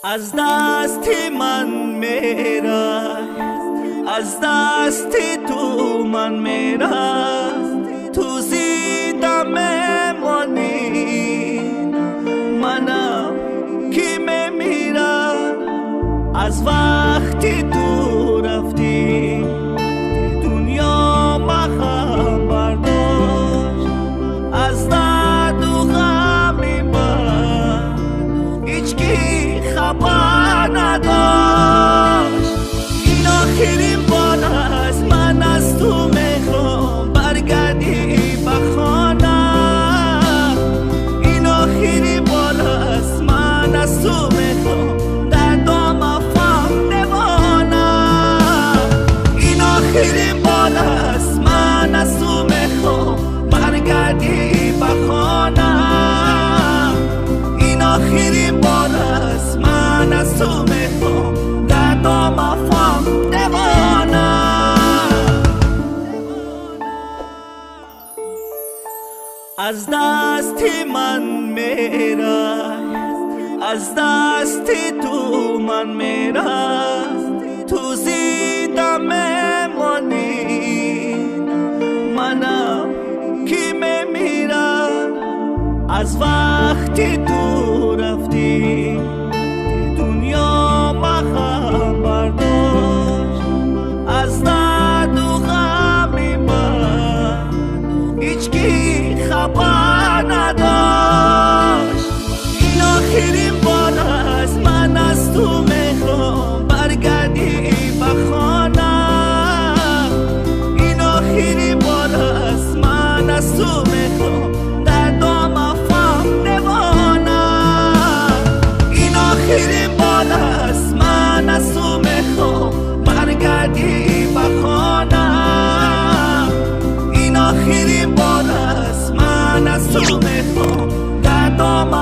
Аз дасти ман мера, аз дасти ту ман мера, ту зинда мемонӣ, манам ки мемирам. Аз вақти ту рафтӣ, дунё махам бардошт, аз дарду ғами ман ҳеҷ кӣ хабар надошт. Ин охирин бор аст, ман аз ту мехоҳам баргардӣ ба хона. Ин охирин бор аст, ман аз ту мехоҳам дардам фаҳм девона. Ин охирин бор аст, ман аз ту мехоҳам баргардӣ ба хона. Ин охирин бор аст, ман аз ту мехоҳам дардам фаҳм девона. Аз дасти ман мера, аз дасти ту ман мера, ту зинда мемонӣ, манам ки мемирам. Аз вақти ту рафтӣ, дунё махам бардошт, аз дарду ғами ман ҳеҷ кӣ хабар надошт. Ин охирин бор аст, ман аз ту мехоҳам баргардӣ ба хона. Ин охирин бор аст, ман аз ту мехоҳам дардам фаҳм девона. Ин охирин бор аст, ман аз ту мехоҳам баргардӣ ба хона. Ин охирин бор аст, ман аз ту мехоҳам дардам.